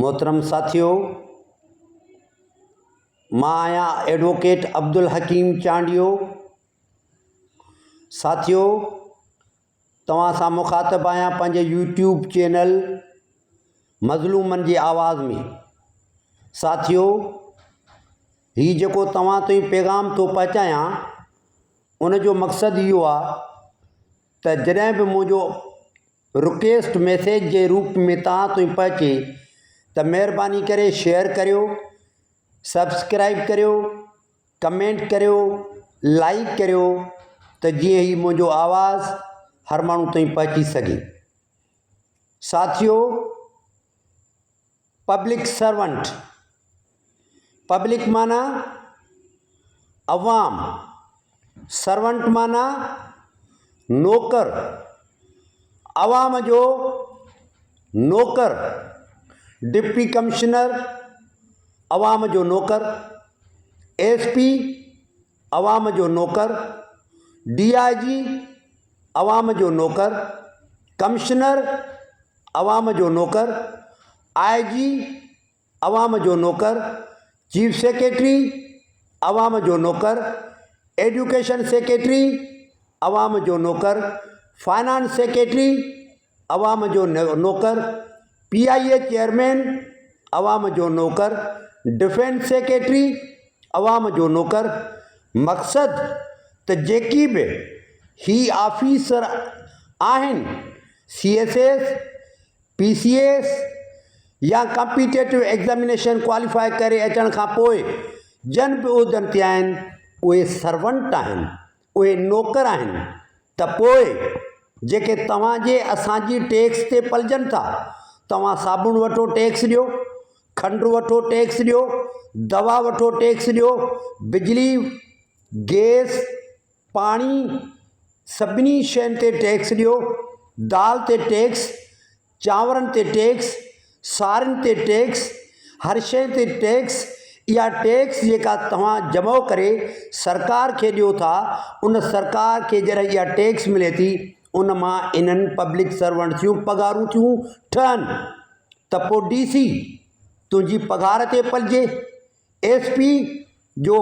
محترم ساٿيو مان آهيان ايڊووڪيٽ عبدالحڪيم چانڊيو ساٿيو توهان سان مخاطب آهيان پنهنجي يوٽيوب چينل مظلومن جي آواز ۾ ساٿيو هي جيڪو توهان تائين پيغام ٿو پهچايان ان جو مقصد اهو آهي ته جڏهن به منهنجو رڪويسٽ ميسيج جي روپ ۾ توهان تائين پهچي ته مهرباني ڪري شيئر ڪريو سبسڪرائب ڪريو ڪمينٽ ڪريو لائيڪ ڪريو ته جيئن هي منهنجو آواز هر ماڻهو تائين پهچي سگهي. ساٿيو پبلڪ سرونٽ پبلڪ معنيٰ عوام سرونٽ معنيٰ نوڪر عوام جو نوڪر ڊپٽي ڪمشنر عوام جو نوڪر، ايس پي عوام جو نوڪر، ڊي I جي عوام جو نوڪر، ڪمشنر عوام جو نوڪر، آء جي عوام جو نوڪر، چيف سيڪريٽري عوام جو نوڪر، ايڊيوڪيشن سيڪريٽري عوام جو نوڪر، فائنانس سيڪريٽري عوام جو نوڪر، پي آء اي چيئرمين عوام جو نوڪر، ڊفينس سيڪريٽري عوام جو نوڪر، مقصد ته جيڪي به هي آفيسر آهن C S S, P C S يا ڪمپيٽيٽو ايگزامينيشن ڪواليفائي ڪري اچڻ کان پوء جن به عهدن تي آهن اهي سرونٽ آهن اهي نوڪر آهن ته پوء جيڪي توهان جي اسان جي ٽيڪس تي پلجن ٿا، توهان صابڻ وٺو ٽيڪس ڏيو، کنڊ وٺو ٽيڪس ڏيو، دوا وٺو ٽيڪس ڏيو، بجلي، گيس، پاڻي سڀني شين تي ٽيڪس ڏيو، دال تي ٽيڪس، چانورن تي ٽيڪس، سارين تي ٽيڪس، هر شيء تي ٽيڪس، اها ٽيڪس جيڪا توهان جمع ڪري سرڪار کي ڏيو ٿا، ان سرڪار کي جڏهن اها ٽيڪس ملي ٿي، ان مان انهن پبلڪ سرونٽس جون پگهارون ٿيون ٺهن ته پوء ڊي سي تنهنجي پگهار تي پلجي، ايس پي جو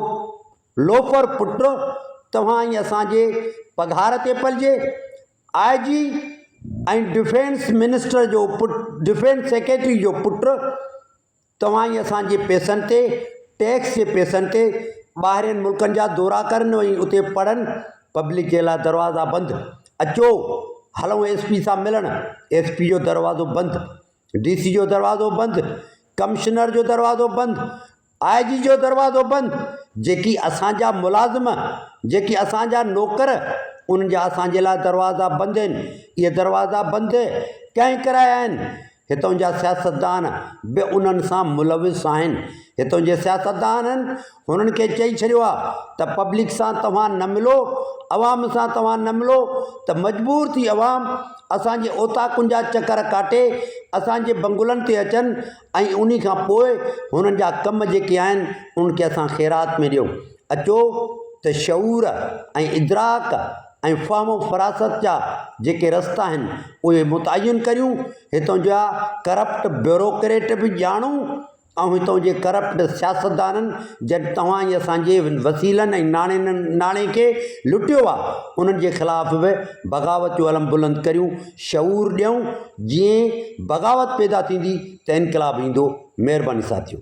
لوفر پٽ توهان ۽ اسان جي پگهار تي پلجي. آء جي ۽ ڊفينس منسٽر جو پٽ ڊفينس سيڪريٽري جو پٽ توهان ۽ اسان جي پئسن تي ٽيڪس جي پئسن تي ٻاهرين ملڪن جا دورا ڪرن ۽ اتي پڙهن پبلڪ جي لاء دروازا بند اچو هلون ايس پي سان ملڻ ايس پي جو دروازو بند ڊي سي جو دروازو بند ڪمشنر جو دروازو بند آء جي جو دروازو بند، جيڪي اسان جا ملازم، جيڪي اسان جا نوڪر، انهن جا اسان جي لاء دروازا بند آهن. اهي دروازا بند ڪنهن ڪرايا آهن؟ هتان جا سياستدان به انهن سان ملوث آهن. هتان جي سياستدانن هنن کي چئي ڇڏيو آهي ته پبلڪ سان توهان نه ملو، عوام سان توهان نه ملو ته مجبور ٿي عوام اسان جي اوطاقن جا چڪر ڪاٽي اسان جي بنگلن تي اچن ۽ انهي کان پوء هنن جا ڪم جيڪي آهن انهن کي اسان خيرات ۾ ڏيون. اچو ته شعور ۽ ادراڪ ۽ فهم و فراست جا جيڪي رستا آهن اهي متعين ڪريون، هتان جا ڪرپٽ بيوروڪريٽ به ڄاڻون ۽ هتان جي ڪرپٽ سياستدانن جن توهان ۽ اسان جي وسيلن ۽ ناڻي کي لٽيو آهي انهن جي خلاف به بغاوت جو علم بلند ڪريون، شعور ڏيون جيئن بغاوت پيدا ٿيندي ته انقلاب ايندو. مهرباني ساٿيو.